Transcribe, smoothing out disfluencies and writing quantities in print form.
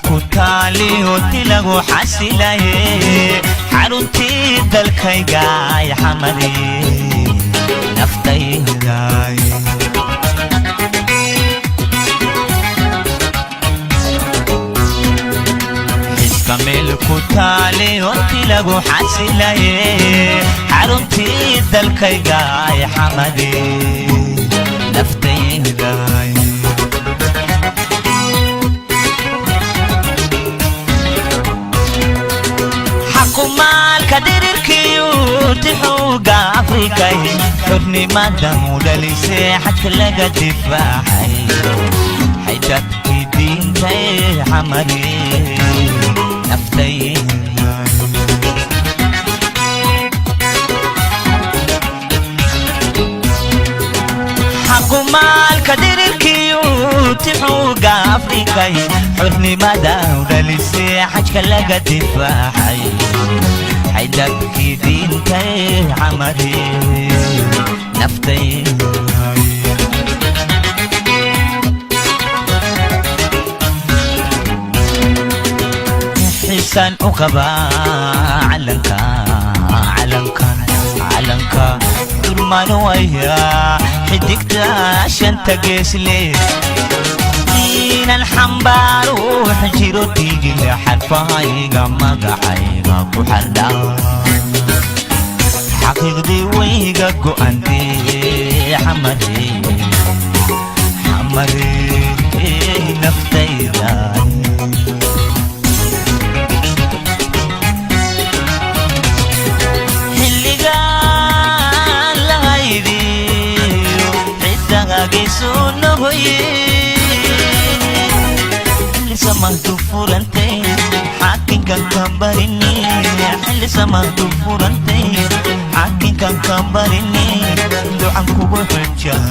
Ku taaliyooti lagu xasilaye, xaruntii dalkayga, Xamari naftayday. Xiska meel ku taaliyooti lagu xasilaye, xaruntii dalkayga, Xamari naftayday. Xaqumaalka dhirirkiyu tixuuga Afrikay, xornimada mudhalisee, xadka laga difaacay, xaydabkii diintay, Xamari naftay. Xaqumaalka dhirirkiyu tixuuga Afrikay, xornimada udhalisee, xajka laga difaacay, xaydabkii diintay, Xamari naftay. Xisaan u qabaa calanka, calankan, calanka durmaan waya, xidigta shanta geesle inan xambaaru jiro, dhiigile xarfahayga, magacayga ku xardha, xaqiiqdii wayga go'antee, Xamare, Xamare naftayda. Xilligaan lahaydiyo cidagagiisu nogoye, xilli samahdu furantay, xaakinkan ka barini, xilli samahdu furantay, xaakinkan ka barini, ducan kugu xijaaye.